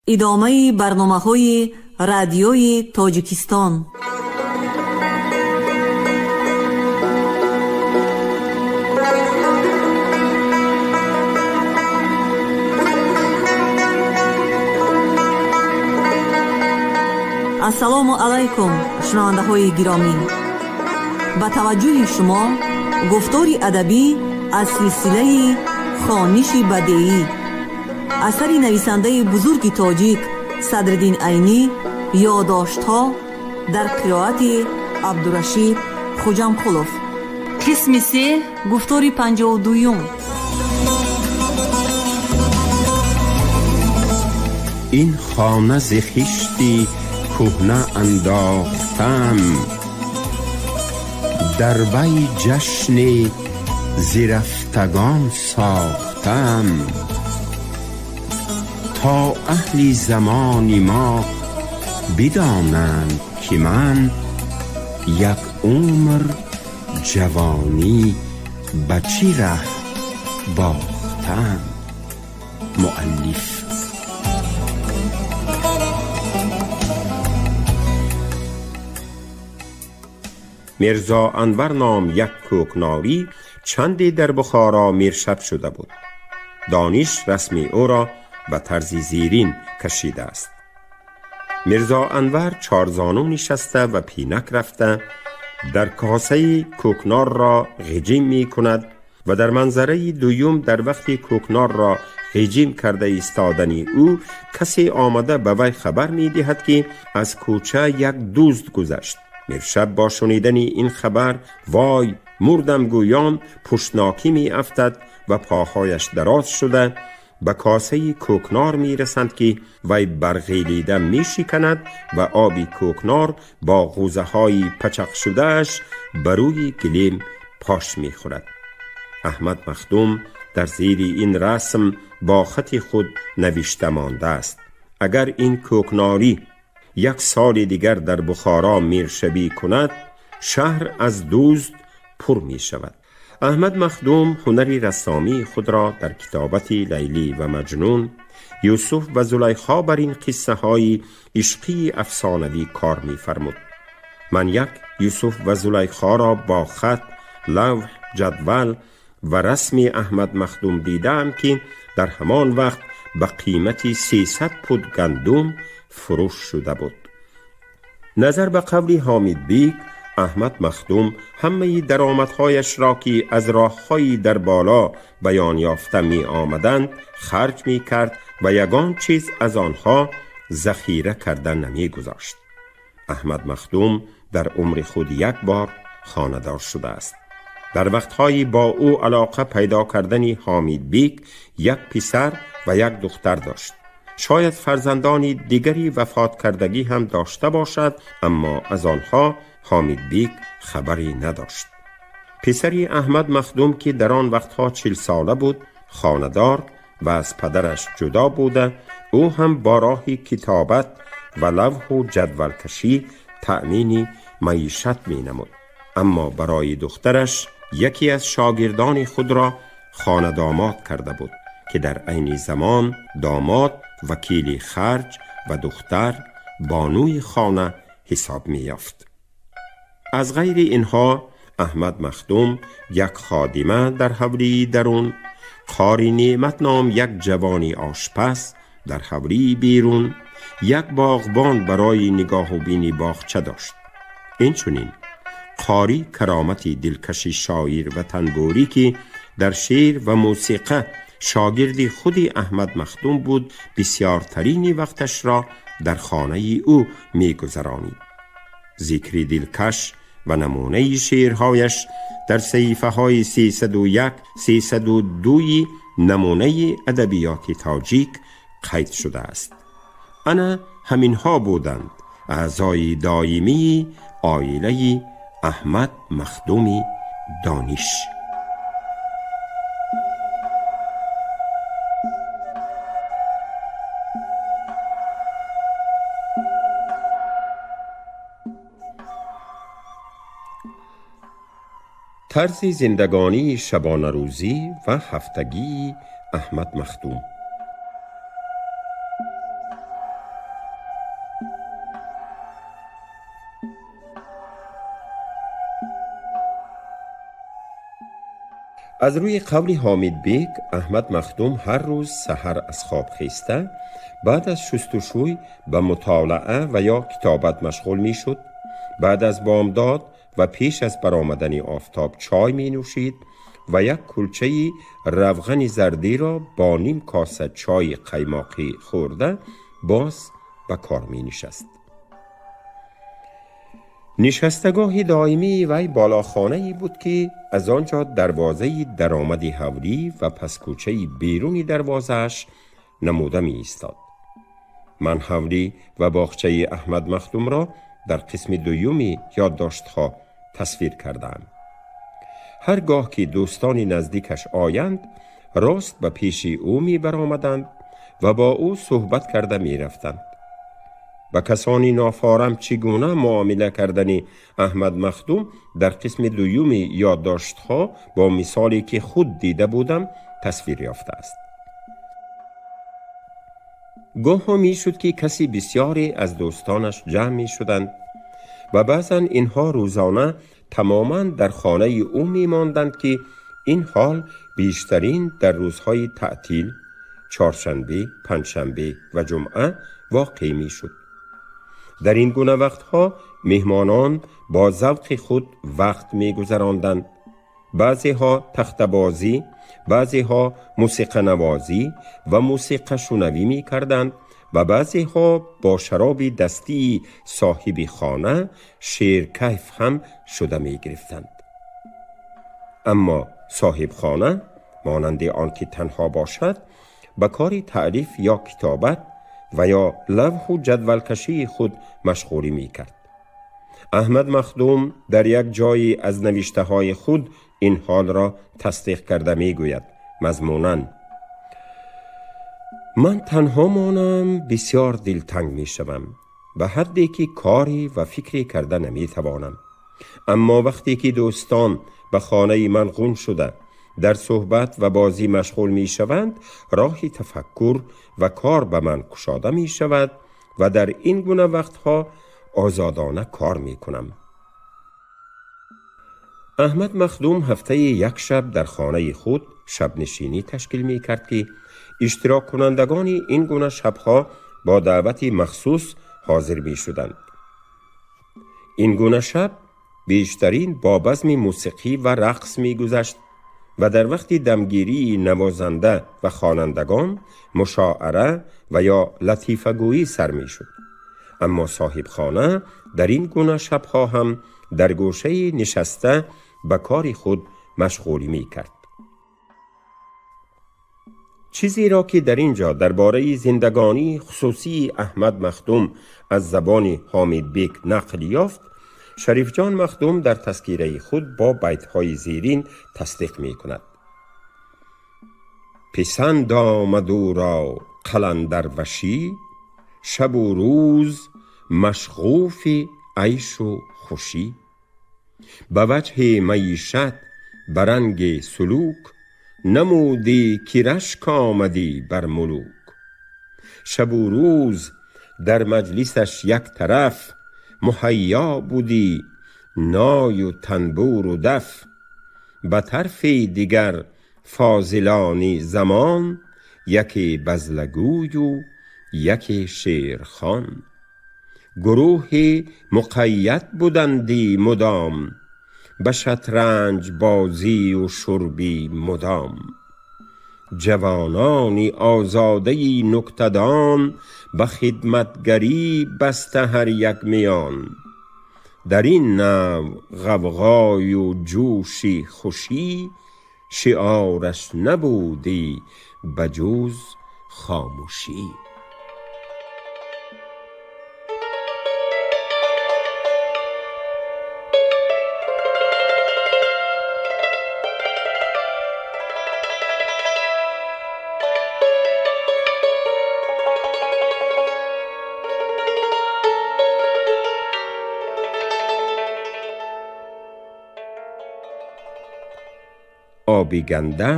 Идомаи барномаҳои Радиои Тоҷикистон. Ассалому алайкум, шунавандаҳои гиромӣ. Ба таваҷҷӯҳи шумо гуфтори адабӣ аз силсилаи Хониши бадеӣ, асари нависандаи бузурги тоҷик Садриддин Айнӣ, ёддоштҳо дар қироати Абдурашид Хуҷамқулов. Қисми се, гуфтори 52-юм. Ин хона зи хишти кӯҳна андохтам, дар вай ҷашне зи рафтагон сохтам, то аҳли замони мо бидонанд, ки ман як умр ҷавонӣ ба чӣ раҳ бохтам. Муаллиф. Мирзо Анвар ном як кӯкнорӣ чанде дар Бухоро миршаб шуда буд. Дониш расми ӯро ба тарзи зерин кашидааст. Мирзо Анвар чорзону нишаста ва пинак рафта дар косаи кӯкнорро ғиҷим мекунад ва дар манзараи дуюм, дар вақти кӯкнорро ғиҷим карда истодани ӯ, касе омада ба вай хабар медиҳад, ки аз кӯча як дузд гузашт. Миршаб бо шунидани ин хабар вой мурдам гӯён пуштнокӣ меафтад ва поҳояш дароз шуда ба косаи кӯкнор мерасанд, ки вай барғелида мешиканад ва оби кӯкнор бо ғӯзаҳои пачақшудааш ба рӯи гилем пош мехӯрад. Аҳмад Махдум дар зери ин расм бо хати худ навишта мондааст: агар ин кӯкнорӣ як соли дигар дар Бухоро миршабӣ кунад, шаҳр аз дузд пур мешавад. Аҳмад Махдум ҳунари рассомии худро дар китобати Лайлӣ ва Маҷнун, Юсуф ва Зулайхо бар ин қиссаҳои ишқии афсонавӣ кор мефармуд. Ман як Юсуф ва Зулайхоро бо хат, лавҳ, ҷадвал ва расми Аҳмад Махдум дидаам, ки дар ҳамон вақт ба қимати 300 пуд гандум фурӯш шуда буд. Назар ба қавли Ҳомидбек, Аҳмад Махдум ҳамаи даромадҳояшро, ки аз роҳҳои дар боло баён ёфта меомаданд, харҷ мекард ва ягон чиз аз онҳо захира карда намегузошт. Аҳмад Махдум дар умри худ як бор хонадор шудааст. Дар вақтҳои бо ӯ алоқа пайдо кардани Ҳомидбек як писар ва як духтар дошт. Шояд фарзандони дигари вафот кардагӣ ҳам дошта бошад, аммо аз онҳо Ҳомидбек хабаре надошт. Писари Аҳмад Махдум, ки дар он вақтҳо 40сола буд, хонадор ва аз падараш ҷудо буда, ӯ ҳам бо роҳи китобат ва лавҳу ҷадвалкашӣ таъмини маишат менамуд, аммо барои духтараш яке аз шогирдони худро хонадомод карда буд, ки дар айни замон домод вакили харҷ ва духтар бонуи хона ҳисоб меёфт. Аз ғайри инҳо Аҳмад Махдум як ходима дар ҳавлии дарун, Қори Неъмат ном як ҷавони ошпаз дар ҳавлии берун, як боғбон барои нигоҳубини боғча дошт. Инчунин Қори Каромати дилкаши шоир ва танбурӣ, ки дар шеър ва мусиқа шогирди худи Аҳмад Махдум буд, бисёртарини вақташро дар хонаи ӯ мегузаронид. Зикри дилкаш ва намунаи шеърҳояш дар саҳифаҳои 301, 302 намунаи адабиёти тоҷик қайд шудааст. Ана ҳаминҳо буданд аъзои доимии оилаи Аҳмад Махдуми Дониш. Тарзи зиндагонии шабонарӯзӣ ва ҳафтагии Аҳмад Махдум. Аз рӯи қавли Ҳомидбек, Аҳмад Махдум ҳар рӯз саҳар аз хоб хеста, баъд аз шустушӯй ба мутолаа ва ё китобат машғул мешуд, баъд аз бомдод ва пеш аз баромадани офтоб чой менӯшид ва як кулчаи равғани зардиро бо ним коса чойи қаймоқӣ хӯрда боз ба кор менишаст. Нишастагоҳи доимии вай балохонае буд, ки аз он ҷо дарвозаи даромади ҳавлӣ ва паскӯчаи беруни дарвозааш намуда меистод. Ман ҳавлӣ ва боғчаи Аҳмад Махдумро дар қисми дуюми ёддоштҳо тасвир кардаам. Ҳар гоҳ ки дӯстони наздикаш оянд, рост ба пеши ӯ мебаромаданд ва бо ӯ суҳбат карда мерафтанд. Ба касони нофорам чӣ гуна муомила кардани Аҳмад Махдум дар қисми дуюми ёддоштҳо бо мисоле ки худ дида будам тасвир ёфтааст. Гоҳо мешуд, ки каси бисёре аз дӯстонаш ҷамъ мешуданд ва баъзан инҳо рӯзона тамоман дар хонаи ӯ мемонданд, ки ин ҳол бештарин дар рӯзҳои таътил, чоршанбе, панҷшанбе ва ҷумъа воқеъ мешуд. Дар ин гуна вақтҳо меҳмонон бо завқи худ вақт мегузаронданд. Баъзеҳо тахтабозӣ, баъзеҳо мусиқанавозӣ ва мусиқашунавӣ мекарданд ва баъзеҳо бо шароби дастии соҳиби хона шеркайф ҳам шуда мегирифтанд. Аммо соҳибхона, монанди он ки танҳо бошад, ба кори таълиф ё китобат ва ё лавҳу ҷадвалкашии худ машғулӣ мекард. Аҳмад Махдум дар як ҷойи аз навиштаҳои худ ин ҳолро тасдиқ карда мегӯяд мазмунан: ман танҳо монам, бисёр дилтанг мешавам, ба ҳадде ки корӣ ва фикре карда наметавонам. Аммо вақте ки дӯстон ба хонаи ман ғун шуда дар суҳбат ва бозӣ машғул мешаванд, роҳи тафаккур ва кор ба ман кушода мешавад ва дар ин гуна вақтҳо озодона кор мекунам. Аҳмад Махдум ҳафтаи як шаб дар хонаи худ шабнишинӣ ташкил мекард, ки иштироккунандагони ин гуна шабҳо бо даъвати махсус ҳозир мешуданд. Ин гуна шаб бештарин бо базми мусиқӣ ва рақс мегузашт ва дар вақти дамгирии навозанда ва хонандагон мушоара ва ё латифагӯӣ сар мешуд. Аммо соҳибхона дар ин гуна шабҳо ҳам дар гӯшаи нишаста ба кори худ машғулӣ мекард. Чизеро ки дар ин ҷо дар бораи зиндагонии хусусии Аҳмад Махдум аз забони Ҳомидбек нақл ёфт, Шарифҷон Махдум дар тазкираи худ бо байтҳои зерин тасдиқ мекунад. Писанд омад ӯро қаландарвашӣ, шабу рӯз машғуфи айшу хушӣ, ба ваҷҳи маишат ба ранги сулук, намудӣ ки рашк омадӣ бар мулук. Шабу рӯз дар маҷлисаш як тараф, муҳайё будӣ ною танбуру даф. Ба тарфи дигар фозилони замон, яке базлагӯю яке шеърхон. Гурӯҳи муқайяд буданди мудом, ба шатранҷ бозию шурби мудом. Ҷавонони озодаи нуктадон, ба хидматгарӣ баста ҳар як миён. Дар ин навъ ғавғою ҷӯши хушӣ, шиораш набудӣ ба ҷуз хомӯшӣ. Оби ганда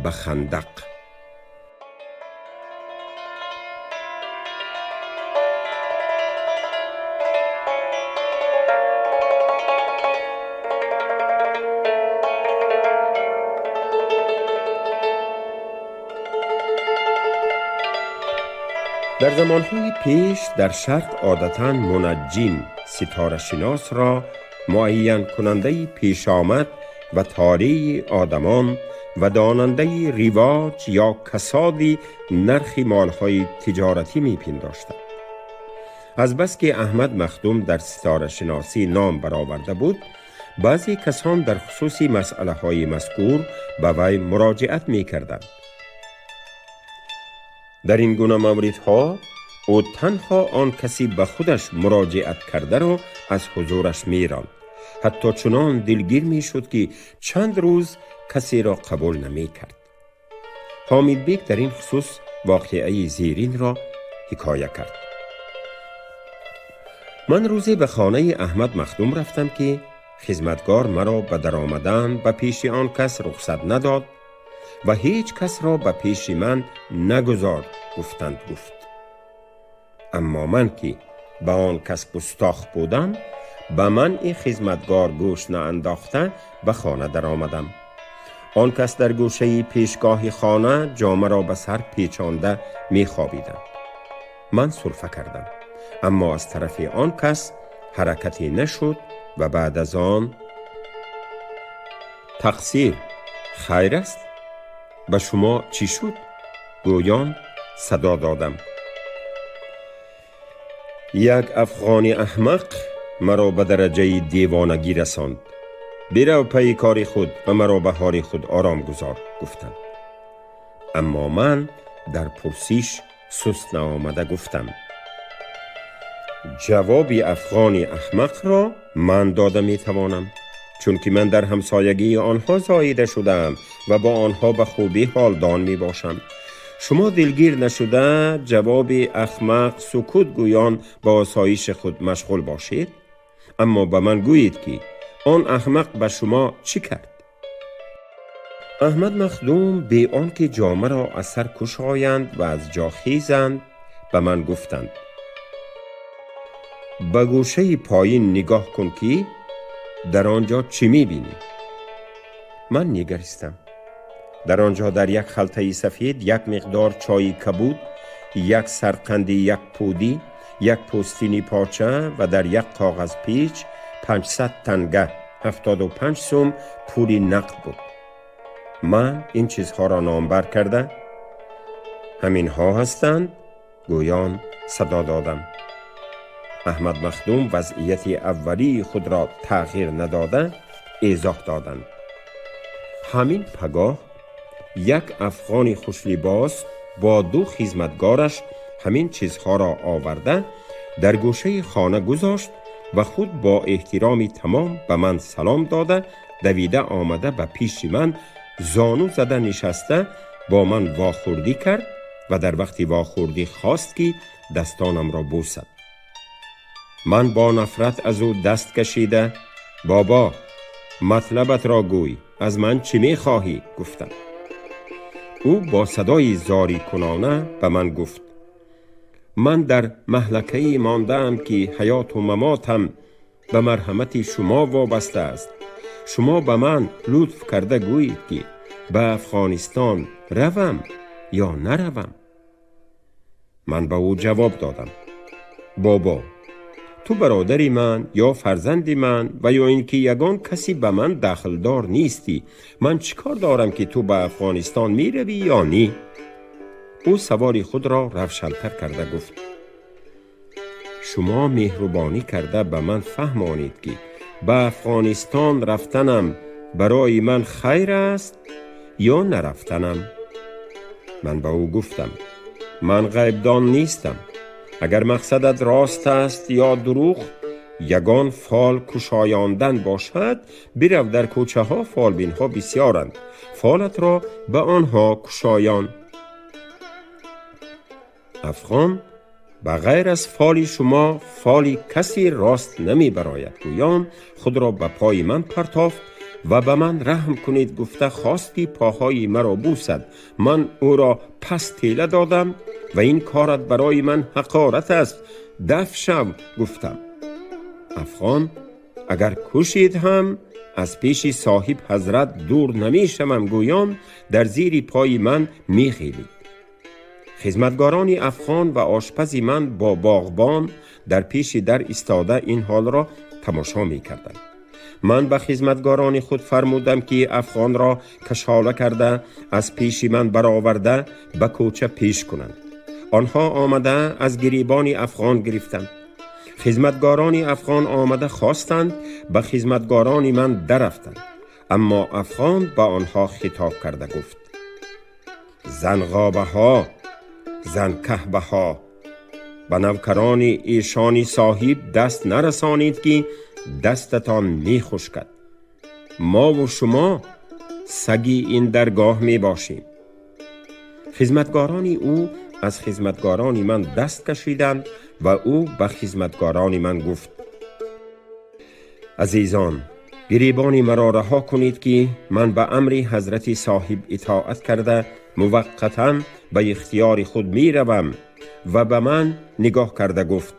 ба хандақ. Дар замонҳои пеш дар Шарқ одатан мунаҷҷим, ситорашиносро муайянкунандаи пешомад ва толеи одамон ва донандаи ривоҷ ё касоди нархи молҳои тиҷоратӣ мепиндоштанд. Аз бас ки Аҳмад Махдум дар ситорашиносӣ ном бароварда буд, баъзе касон дар хусуси масъалаҳои мазкур ба вай муроҷиат мекарданд. Дар ин гуна мавридҳо ӯ танҳо он каси ба худаш муроҷиат кардаро аз ҳузураш меронд. Ҳатто чунон дилгир мешуд, ки чанд рӯз касеро қабул намекард. Ҳомидбек дар ин хусус воқеаи зеринро ҳикоя кард. Ман рӯзе ба хонаи Аҳмад Махдум рафтам, ки хизматгор маро ба даромадан ба пеши он кас рухсат надод ва ҳеҷ касро ба пеши ман нагузорд, гуфтанд гуфт. Аммо ман ки ба он кас густох будам, ба манъи хизматгор гӯш наандохта ба хона даромадам. Он кас дар гӯшаи пешгоҳи хона ҷомаро ба сар печонда мехобиданд. Ман сулфа кардам, аммо аз тарафи он кас ҳаракате нашуд ва баъд аз он: «Тақсир, хайр аст? Ба шумо чӣ шуд?» гӯён садо додам. «Як афғони аҳмақ маро ба дараҷаи девонагӣ расонд. Бирав пайи кори худ ва маро ба ҳоли худ ором гузор», гуфтанд. Аммо ман дар пурсиш суст наомада гуфтам: «Ҷавоби афғони аҳмақро ман дода метавонам, чунки ман дар ҳамсоягии онҳо зоида шудаам ва бо онҳо ба хубӣ ҳолдон мебошам. Шумо дилгир нашуда, ҷавоби ахмақ сукут гӯён ба осоиши худ машғул бошед, аммо ба ман гӯед, ки он аҳмақ ба шумо чӣ кард?» Аҳмад Махдум бе он ки ҷомаро аз сар кушоянд ва аз ҷо хезанд, ба ман гуфтанд: «Ба гӯшаи поин нигоҳ кун, ки дар он ҷо чӣ мебинӣ?» Ман нигаристам. Дар он ҷо дар як халтаи сафед як миқдор чойи кабуд, як сарқанди як пудӣ, як пӯстини поча ва дар як коғазпеч 500 танга, 75 сум пули нақд буд. Ман ин чизҳоро номбар карда, «Ҳаминҳо ҳастанд», гӯён садо додам. Аҳмад Махдум вазъияти аввалии худро тағйир надода эзоҳ доданд: «Ҳамин пагоҳ як афғони хушлибос бо ду хизматгораш ҳамин чизҳоро оварда дар гӯшаи хона гузошт ва худ бо эҳтироми тамом ба ман салом дода, давида омада, ба пеши ман зону зада нишаста, бо ман вохӯрдӣ кард ва дар вақти вохӯрдӣ хост, ки дастонамро бӯсад. Ман бо нафрат аз ӯ даст кашида: «Бобо, матлабатро гӯй, аз ман чӣ мехоҳӣ?» гуфтам. Ӯ бо садои зорикунона ба ман гуфт: «Ман дар маҳлакае мондаам, ки ҳаёту мамотам ба марҳамати шумо вобаста аст. Шумо ба ман лутф карда гӯед, ки ба Афғонистон равам ё наравам?» Ман ба ӯ ҷавоб додам: «Бобо, ту бародари ман ё фарзанди ман ва ё ин ки ягон касе ба ман дахлдор нестӣ. Ман чӣ кор дорам, ки ту ба Афғонистон меравӣ ё не?» Ӯ саволи худро равшантар карда гуфт: «Шумо меҳрубонӣ карда ба ман фаҳмонед, ки ба Афғонистон рафтанам барои ман хайр аст ё нарафтанам?» Ман ба ӯ гуфтам: «Ман ғайбдон нестам. Агар мақсадат рост аст ё дурӯғ, ягон фол кушояндан бошад, бирав, дар кӯчаҳо фолбинҳо бисьёранд, фолатро ба онҳо кушоён. Афғон ба ғайр аз фоли шумо фоли касе рост намебарояд», гӯён худро ба пои ман партофт ва ба ман раҳм кунед гуфта хост, ки поҳои маро бӯсад. Ман ӯро пас тела додам ва «Ин корат барои ман ҳақорат аст, даф шав», гуфтам. Афғон «Агар кушед ҳам, аз пеши соҳиб ҳазрат дур намешавам», гӯён дар зери пои ман мехелид. Хизматгорони афғон ва ошпази ман бо боғбон дар пеши дар истода ин ҳолро тамошо мекарданд. Ман ба хизматгорони худ фармудам, ки афғонро кашола карда, аз пеши ман бароварда, ба кӯча пеш кунанд. Онҳо омада, аз гирибони афғон гирифтанд. Хизматгорони афғон омада хостанд ба хизматгорони ман даррафтанд, аммо афғон ба онҳо хитоб карда гуфт: «Занғобаҳо, занкаҳбаҳо, ба навкарони эшони соҳиб даст нарасонед, ки дастатон мехушкад. Мову шумо саги ин даргоҳ мебошем». Хизматгорони ӯ аз хизматгорони ман даст кашиданд ва ӯ ба хизматгорони ман гуфт: «Азизон, гиребони маро раҳо кунед, ки ман ба амри ҳазрати соҳиб итоат карда, муваққатан ба ихтиёри худ меравам». Ва ба ман нигоҳ карда гуфт: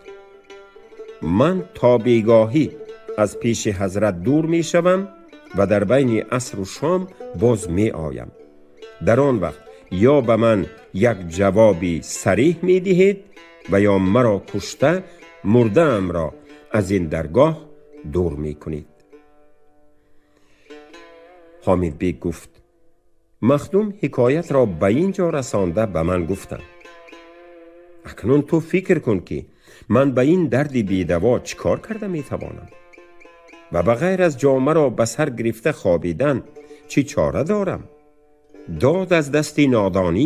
«Ман то бегоҳӣ аз пеши ҳазрат дур мешавам ва дар байни асру шом боз меоям. Дар он вақт ё ба ман як ҷавоби сариҳ медиҳед ва ё маро кушта, мурдаамро аз ин даргоҳ дур мекунед». Ҳомидбек гуфт: «Махдум ҳикоятро ба ин ҷо расонда, ба ман гуфтанд: акнун ту фикр кун, ки ман ба ин дарди бедаво чӣ кор карда метавонам ва ба ғайр аз ҷомаро ба сар гирифта хобидан чӣ чора дорам? Дод аз дасти нодонӣ!»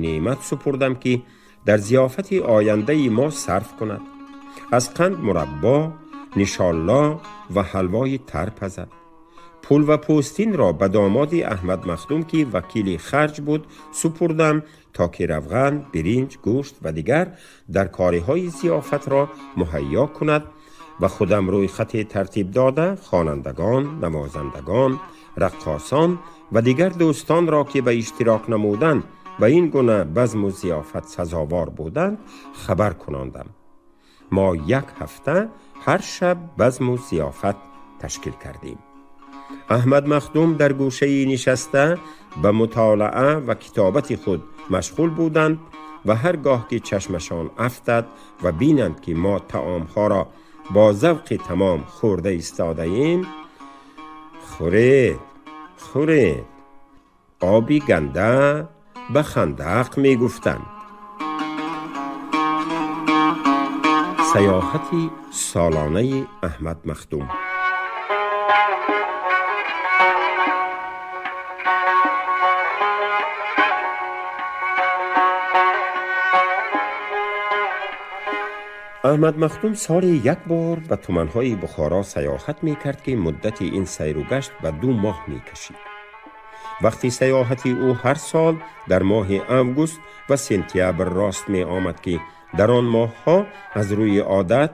Неъмат супурдам, ки дар зиёфати ояндаи мо сарф кунад, аз қанд мураббо, нишолло ва ҳалвои тар пазад. Пул ва пӯстин ро ба домоди Аҳмад Махдум, ки вакили харҷ буд, супурдам, то ки равған, биринҷ, гӯшт ва дигар даркориҳои зиёфатро муҳайё кунад ва худам рӯи хате тартиб дода хонандагон, навозандагон, раққосон ва дигар дӯстонро, ки ба иштирок намудан ба ин гуна базму зиёфат сазовор буданд, хабар кунондам. Мо як ҳафта ҳар шаб базму зиёфат ташкил кардем. Аҳмад Махдум дар гӯшаи нишаста ба мутолаа ва китобати худ машғул буданд ва ҳар гоҳ ки чашмашон афтад ва бинанд, ки мо таомҳоро бо завқи тамом хӯрда истодаем, хӯред, хӯред, оби ганда ба хандақ мегуфтанд. Саёҳати солонаи Аҳмад Махдум. Аҳмад Махдум соли як бор ба туманҳои Бухоро саёҳат мекард, ки муддати ин сайру гашт ба 2 моҳ мекашид. Вақти саёҳати ӯ ҳар сол дар моҳи август ва сентябр рост меомад, ки дар он моҳҳо аз рӯи одат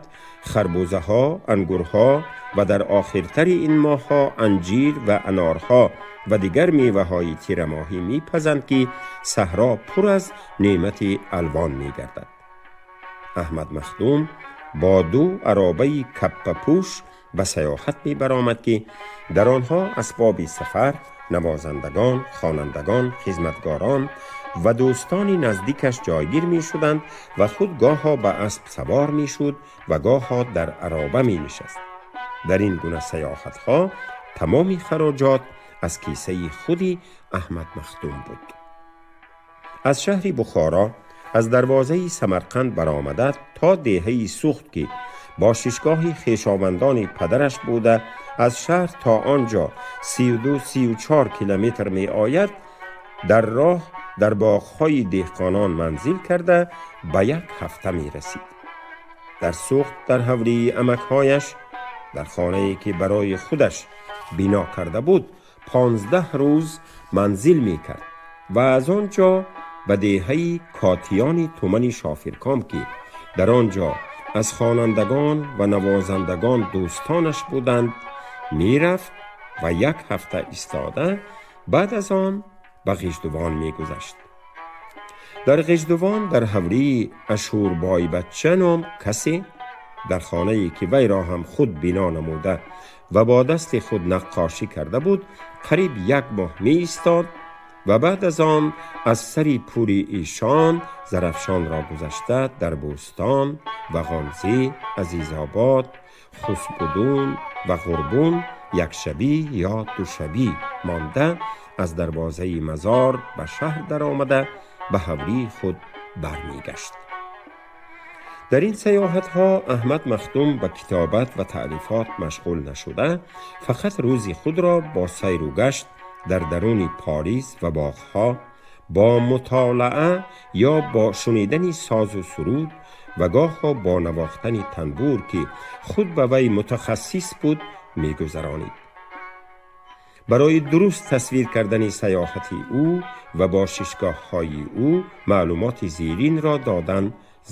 харбузаҳо, ангурҳо ва дар охиртари ин моҳҳо анҷир ва анорҳо ва дигар меваҳои тирамоҳӣ мепазанд, ки саҳро пур аз неъмати алвон мегардад. Аҳмад Махдум бо 2 аробаи каппапӯш ба саёҳат мебаромад, ки дар онҳо асбоби сафар, навозандагон, хонандагон, хизматгорон ва дӯстони наздикаш ҷойгир мешуданд ва худ гоҳо ба асп савор мешуд ва гоҳо дар ароба менишаст. Дар ин гуна саёҳатҳо тамоми хароҷот аз кисаи худи Аҳмад Махдум буд. Аз шаҳри Бухоро аз дарвозаи Самарқанд баромада то деҳаи Сухт, ки бошишгоҳи хешовандони падараш буда, аз шаҳр то он ҷо 32-34 километр меояд, дар роҳ дар боғҳои деҳқонон манзил карда ба як ҳафта мерасид. Дар Сухт, дар ҳавлии амакҳояш, дар хонае ки барои худаш бино карда буд, 15 рӯз манзил мекард ва аз он ҷо ба деҳаи Котиёни тумани Шофирком, ки дар он ҷо аз хонандагон ва навозандагон дӯстонаш буданд, мерафт ва як ҳафта истода баъд аз он ба Ғиждувон мегузашт. Дар Ғиждувон дар ҳавлии Ашурбойбачча ном касе дар хонае ки вайро ҳам худ бино намуда ва бо дасти худ наққошӣ карда буд, қариб як моҳ меистод ва баъд аз он аз сари пули эшон Зарафшонро гузашта дар Бӯстон ва Ғонзӣ, Азизобод, Хусбудун ва Ғурбун якшабӣ ё душабӣ монда аз дарвозаи мазор ба шаҳр даромада ба ҳавлии худ бармегашт. Дар ин саёҳатҳо Аҳмад Махдум ба китобат ва таълифот машғул нашуда, фақат рӯзи худро бо сайру гашт дар даруни Порис ва боғҳо, бо мутолаа ё бо шунидани созу суруд ва гоҳо бо навохтани танбур, ки худ ба вай мутахассис буд, мегузаронид. Барои дуруст тасвир кардани саёҳати ӯ ва бошишгоҳҳои ӯ маълумоти зеринро додан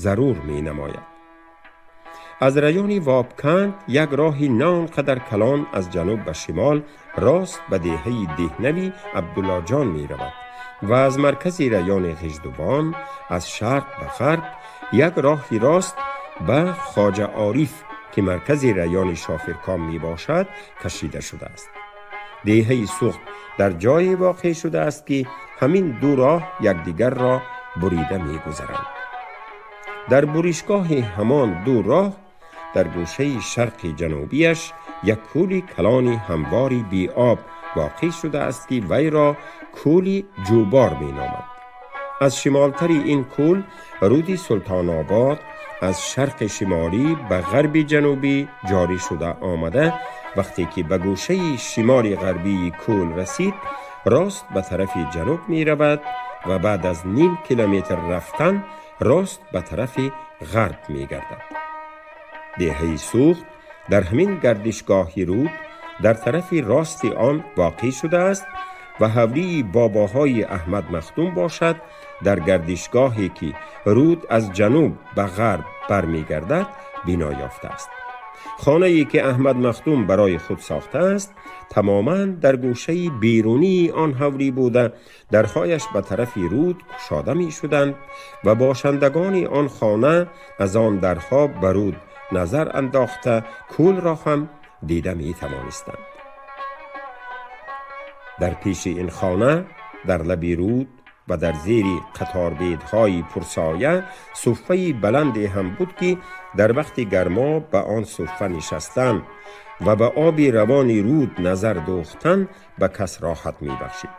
зарур менамояд. Аз райони Вобканд як роҳи на он қадар калон аз ҷануб ба шимол рост ба деҳаи Деҳнави Абдуллоҷон меравад ва аз маркази райони Ғиждувон аз шарқ ба ғарб як роҳи рост ба Хоҷа Ориф, ки маркази райони Шофирком мебошад, кашида шудааст. Деҳаи Сухт дар ҷое воқеъ шудааст, ки ҳамин ду роҳ якдигарро бурида мегузаранд. Дар буришгоҳи ҳамон ду роҳ дар гӯшаи шарқи ҷанубияш як кӯли калони ҳамвори биоб воқеъ шудааст, ки вайро кӯли Ҷӯбор меноманд. Аз шимолтари ин кӯл руди Султонобод аз шарқи шимолӣ ба ғарби ҷанубӣ ҷорӣ шуда омада, вақте ки ба гӯшаи шимоли ғарбии кӯл расид, рост ба тарафи ҷануб меравад ва баъд аз ним километр рафтан рост ба тарафи ғарб мегардад. Деҳаи Сухт дар ҳамин гардишгоҳи руд дар тарафи рости он воқеъ шудааст ва ҳавлии бобоҳои Аҳмад Махдум бошад, дар гардишгоҳе ки руд аз ҷануб ба ғарб бармегардад бино ёфтааст. Хонае ки Аҳмад Махдум барои худ сохтааст, тамоман дар гӯшаи берунии он ҳавлӣ буда, дарҳояш ба тарафи руд кушода мешуданд ва бошандагони он хона аз он дарҳо ба руд назар андохта кӯлро ҳам дида метавонистанд. Дар пеши ин хона, дар лаби руд ва дар зери қаторбедҳои пурсоя суффаи баланде ҳам буд, ки дар вақти гармо ба он суффа нишастан ва ба оби равони руд назар дӯхтан ба кас роҳат мебахшид.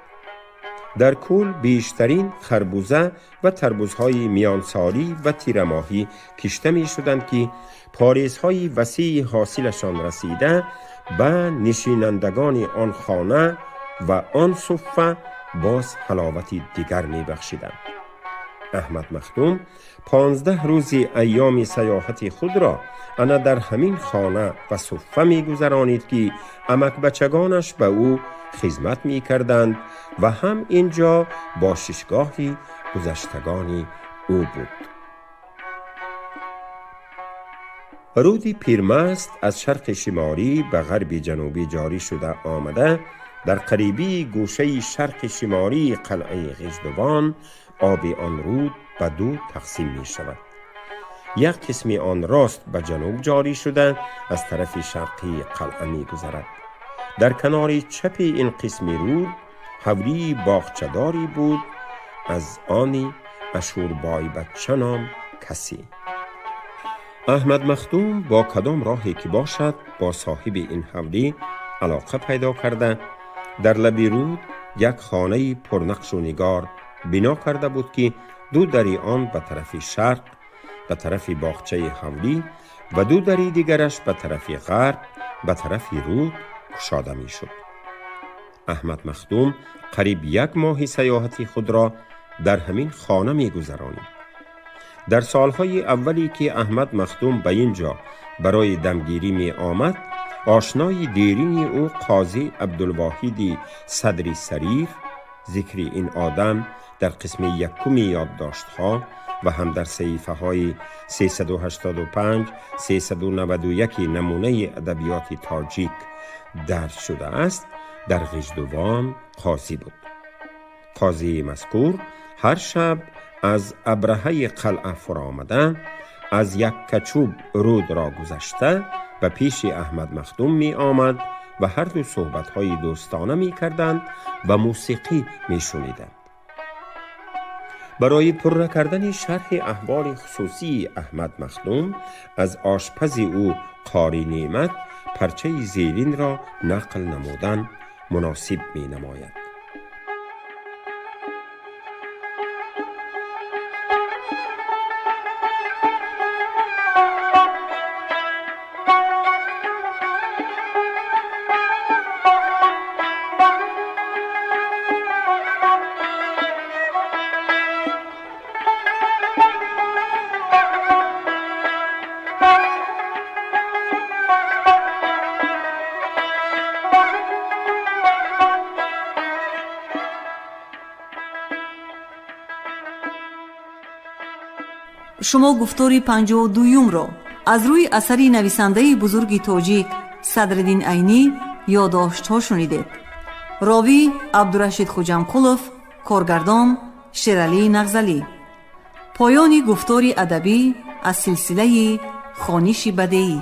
Дар кӯл бештарин харбуза ва тарбузҳои миёнсолӣ ва тирамоҳӣ кишта мешуданд, ки порезҳои васеи ҳосилашон расида ба нишинандагони он хона ва он суффа боз ҳаловати дигар мебахшиданд. Аҳмад Махдум 15 рӯзи айёми саёҳати худро ана дар ҳамин хона ва суффа мегузаронид, ки амакбачагонаш ба ӯ хизмат мекарданд ва ҳам ин ҷо бошишгоҳи гузаштагони ӯ буд. Руди Пирмаст аз шарқи шимолӣ ба ғарби ҷанубӣ ҷорӣ шуда омада, дар қарибии гӯшаи шарқи шимолии қалъаи Ғиждувон оби он руд ба ду тақсим мешавад. Як қисми он рост ба ҷануб ҷорӣ шуда, аз тарафи шарқии қалъа мегузарад. Дар канори чапи ин қисми руд ҳавлии боғчадоре буд аз они Ашурбойбачча ном касе. Аҳмад Махдум бо кадом роҳе ки бошад бо соҳиби ин ҳавлӣ алоқа пайдо карда, дар лаби руд як хонаи пурнақшу нигор бино карда буд, ки ду дари он ба тарафи шарқ, ба тарафи боғчаи ҳавлӣ ва ду дари дигараш ба тарафи ғарб, ба тарафи руд кушода мешуд. Аҳмад Махдум қариб як моҳи саёҳати худро дар ҳамин хона мегузаронид. Дар солҳои аввале ки Аҳмад Махдум ба ин ҷо барои дамгирӣ меомад, ошнои дерини ӯ қозӣ Абдулвоҳиди Садри Сариф, зикри ин одам дар қисми якуми ёддоштҳо ва ҳам дар саҳифаҳои 385, 391 намунаи адабиёти тоҷик дарҷ шудааст, дар Ғиждувон қозӣ буд. Қозии мазкур ҳар шаб аз абраҳаи қалъа фуромада, аз як качуб рудро гузашта ба пеши Аҳмад Махдум меомад ва ҳарду суҳбатҳои дӯстона мекарданд ва мусиқӣ мешуниданд. Барои пурра кардани шарҳи аҳволи хусусии Аҳмад Махдум аз ошпази ӯ Қори Неъмат парчаи зеринро нақл намудан муносиб менамояд. Шумо гуфтори 52-юмро аз рӯи асари нависандаи бузурги тоҷик Садриддин Айнӣ ёддоштҳо шунидед. Ровӣ Абдурашид Хуҷамқулов, коргардон Шералӣ Нағзалӣ. Поёни гуфтори адабӣ аз силсилаи хониши бадеӣ.